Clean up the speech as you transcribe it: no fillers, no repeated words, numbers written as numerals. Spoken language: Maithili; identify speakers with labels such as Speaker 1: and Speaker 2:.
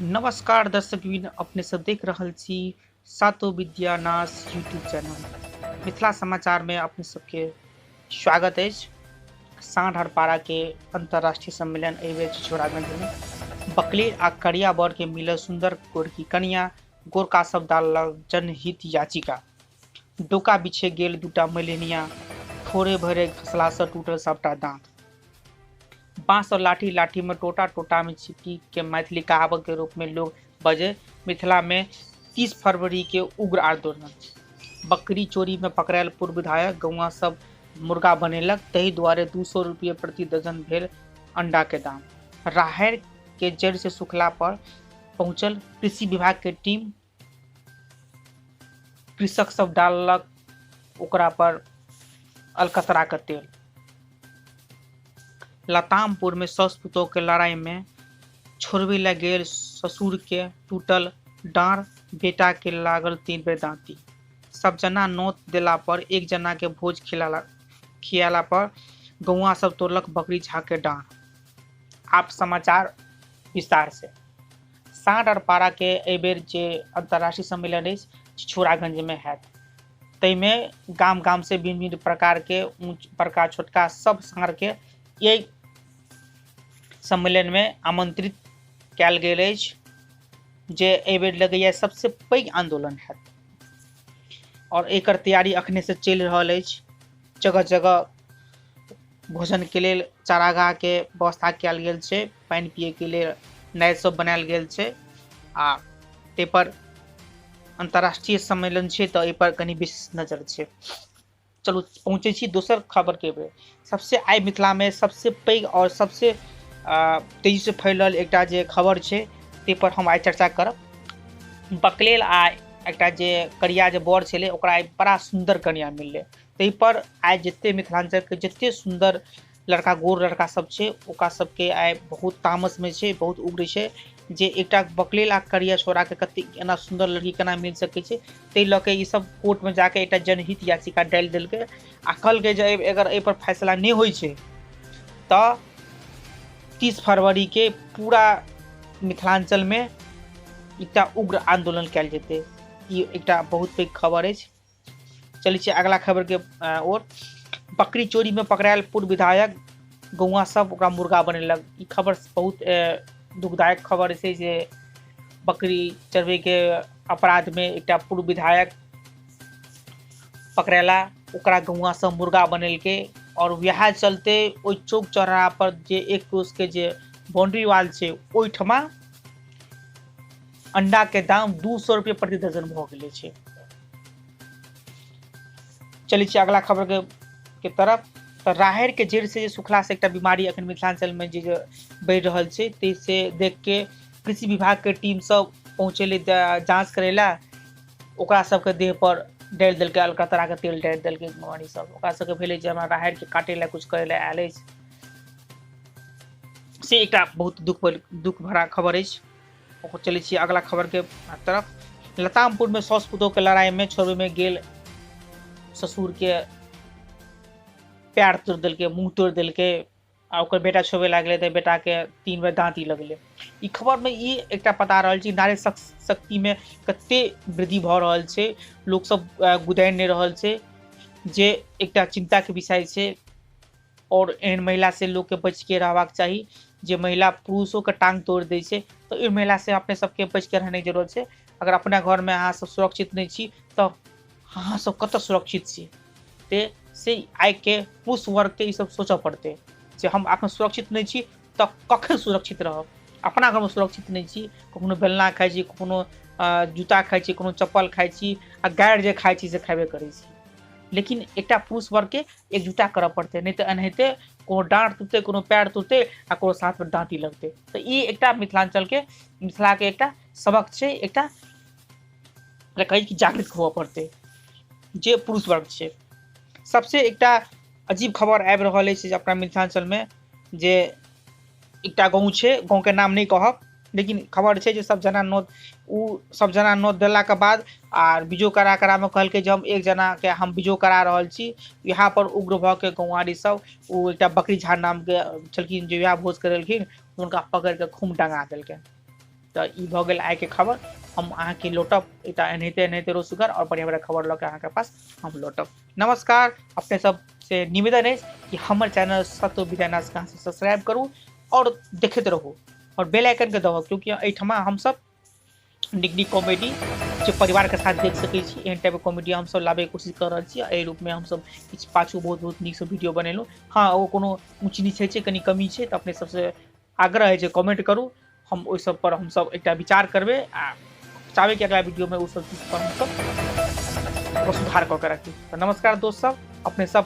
Speaker 1: नमस्कार दर्शकवृंद, अपने सब देख रहल छी सातो विद्यानाश यूट्यूब चैनल। मिथिला समाचार में अपने सबके स्वागत अछि। साँढ़ हरपाड़ा के अंतर्राष्ट्रीय सम्मेलन एहि बेर छिछोरागंज में बकलेल आ करिया बर के मिलल सुंदर गोरकी कनिया, गोरका सब डाललक जनहित याचिका। डोका बिछे गेल दूटा मलेनिया, थोड़े भरे घसला से टूटल सबटा दांत। बाँस और लाठी, लाठी में टोटा, टोटा में छिपकी के मैथिली कहावत के रूप में लोग बजे। मिथिला में 30 फरवरी के उग्र आंदोलन। बकरी चोरी में पकड़ायल पूर्व विधायक, गौआ सब मुर्गा बनेलक, ताहि दुआरे 200 रुपये प्रति दर्जन भेल अंडा के दाम। राहरि के जड़ि से सुखला पर पहुंचल कृषि विभाग के टीम, कृषक सब डाललक ओकरा पर अलकतरा के तेल। लतामपुर में सास पुतोह के लड़ाई में छोड़बे ला गेल ससुर के टूटल डाँड़, बेटा के लागल 3 बेर दांती। सब जना नोत देला पर एक जना के भोज खियाला पर गौआ सब तोड़लक बकरी झा के डाँड़। आप समाचार विस्तार से। साँढ़ और पारा के एहि बेर जे अंतर्राष्ट्रीय सम्मेलन अछि छिछोरागंज में हैत, ताहिमे गाम गाम से भिन्न भिन्न प्रकार के ऊँच बड़का छोटका सब साँढ़ के एहि सम्मेलन में आमंत्रित कयल गेल अछि, जे एहि बेर लगैया सबसे पैघ आंदोलन हैत और एकर तैयारी अखने से चलि रहल अछि। जगह जगह भोजन के लेल चारागाह के व्यवस्था कयल गेल छै, पानि पिए के लेल नहर सब बनायल गेल छै आ ताहि पर अंतर्राष्ट्रीय सम्मेलन छै तऽ एहि पर कनि विशेष नजर छै। चलू पहुँचै छी दोसर खबर के बेर। सबसे आइ मिथिला में सबसे पैघ और सबसे तेजी से फैलल एकटा जे खबर छै ताहि पर हम आइ चर्चा करब। बकलेल आ एकटा जे करिया जे बर छलै ओकरा आइ बड़ा सुन्दर कनिया मिललै। ताहि पर आइ जते मिथिलांचल के जते सुन्दर लड़का गोर लड़का सब छै ओकरा सबके आइ बहुत तामस में छै, बहुत उग्र छै जे एकटा बकलेल आ करिया छोड़ा के कते एना सुन्दर लड़की केना मिल सकै छै। ताहि लऽ के ई सब कोर्ट में जाके एकटा जनहित याचिका डालि देलकै आ कहलकै जे अगर एहि पर फैसला नहि होइ छै तऽ 30 फरवरी के पूरा मिथिलांचल में एकटा उग्र आंदोलन कयल जेतै। ई एकटा बहुत पैघ खबर अछि। चलै छी अगला खबर के ओर। बकरी चोरी में पकड़ायल पूर्व विधायक, गौआ सब ओकरा मुर्गा बनेलक। ई खबर बहुत दुखदायक खबर छै जे बकरी चरबै के अपराध में एकटा पूर्व विधायक पकड़ेला, ओकरा गौआ सब मुर्गा बनेलकै और वएह चलते ओहि चौक चौराहा पर जे एक कोस के जे बाउंड्री वाल छै ओहिठमा अंडा के दाम 200 रुपये प्रति दर्जन भऽ गेलै छै। चलै छी अगला खबर के तरफ। तऽ राहरि के जड़ि से जे सुखला से एकटा बीमारी अखन मिथिलांचल में जे बढ़ि रहल छै ताहि से देख के कृषि विभाग के टीम सब पहुँचेलै जाँच करै ला, ओकरा सबके देह पर डालि देलकै अलकतरा के तेल डालि देलकै बीमारी सब। ओकरा सबके भेलै जे हमरा राहरि के काटै ला कुछ करै ला आयल अछि। से एकटा बहुत दुख भरा खबर अछि। ओकर चलै छी अगला खबर के तरफ। लतामपुर में सास पुतोह के लड़ाई में छोड़बे में गेल ससुर के पैर तोड़ि देलकै, मुँह तोड़ि देलकै आ ओकर बेटा छोड़बे लागलै तऽ बेटा के 3 बेर दाँती लगलै। ई खबर में ई एकटा पता रहल छै नारी शक्ति में कते वृद्धि भऽ रहल छै, लोक सब गुदानि नहि रहल छै, जे एकटा चिंता के विषय छै। और एहन महिला से लोक के बच के रहबाक चाही। जे महिला पुरुषो के टांग तोड़ि दै छै तऽ ओहि महिला से अपने सबके बच के रहने के जरूरत छै। अगर अपना घर में अहाँ सब सुरक्षित नहि छी तऽ अहाँ सब कतऽ सुरक्षित छी? ते से आइ के पुरुष वर्ग के ई सब सोचऽ पड़तै जे हम अखन सुरक्षित नहि छी तऽ कखन सुरक्षित रहब। अपना घर में सुरक्षित नहि छी, कखनो बेलना खाइ छी, कखनो जूता खाइ छी, कखनो चप्पल खाइ छी आ गारि जे खाइ छी से खेबे करै छी। लेकिन एकटा पुरुष वर्ग के एकजुटा करऽ पड़तै, नहि तऽ एनाहिते कोनो डाँड़ टूटतै, कोनो पैर टूटतै आ कोनो साथ में दाँती लगतै। तऽ ई एकटा मिथिलांचल के मिथिला के एकटा सबक छै, एकटा कहै कि जागृत हुअ पड़तै जे पुरुष वर्ग छै। सबसे एकटा अजीब खबर आबि रहल अछि जे अपना मिथिलांचल में जे एकटा गाँव छै, गाँव के नाम नहि कहब, लेकिन खबर छै जे सब जना नोत उ सब जना नोत देला के बाद आर बीजो करा करा में कहलकै जे हम एक जना के हम बीजो करा रहल छी। यहाँ पर उग्र भऽ के गौआरी सब उ एकटा बकरी झा नाम के छलखिन जे विवाह भोज करेलखिन, हुनका पकड़ के खूब डंगा देलकनि। तऽ ई भऽ गेल आइके खबर। हम अहाँके लौटब एकटा एनाहिते एनाहिते रोजगार आओर बढ़िआँ बढ़िआँ खबर लऽ कऽ अहाँके पास हम लौटब। नमस्कार। अपने सबसे निवेदन अछि कि हमर चैनल सत्य विद्यानाथ के अहाँ सब्सक्राइब करू आओर देखैत रहू आओर बेल आइकनके दबाउ, क्योंकि एहिठमा हमसब नीक नीक कॉमेडी जे परिवारके साथ देख सकै छी एहन टाइपके कॉमेडी हमसब लाबैके कोशिश कऽ रहल छी। एहि रूपमे हमसब किछु पाछू बहुत बहुत नीकसँ वीडियो बनेलहुँ। हँ, ओ कोनो ऊँच नीच होइ छै, कनि कमी छै, तऽ अपने सबसँ आग्रह होइ छै कमेंट करू, हम ओहि सब पर हमसब एकटा विचार करबै आ चाहबै कि अगला वीडियोमे ओ सब चीज पर हमसब सुधार कऽ के रखी। तऽ नमस्कार दोस्त सब, अपने सब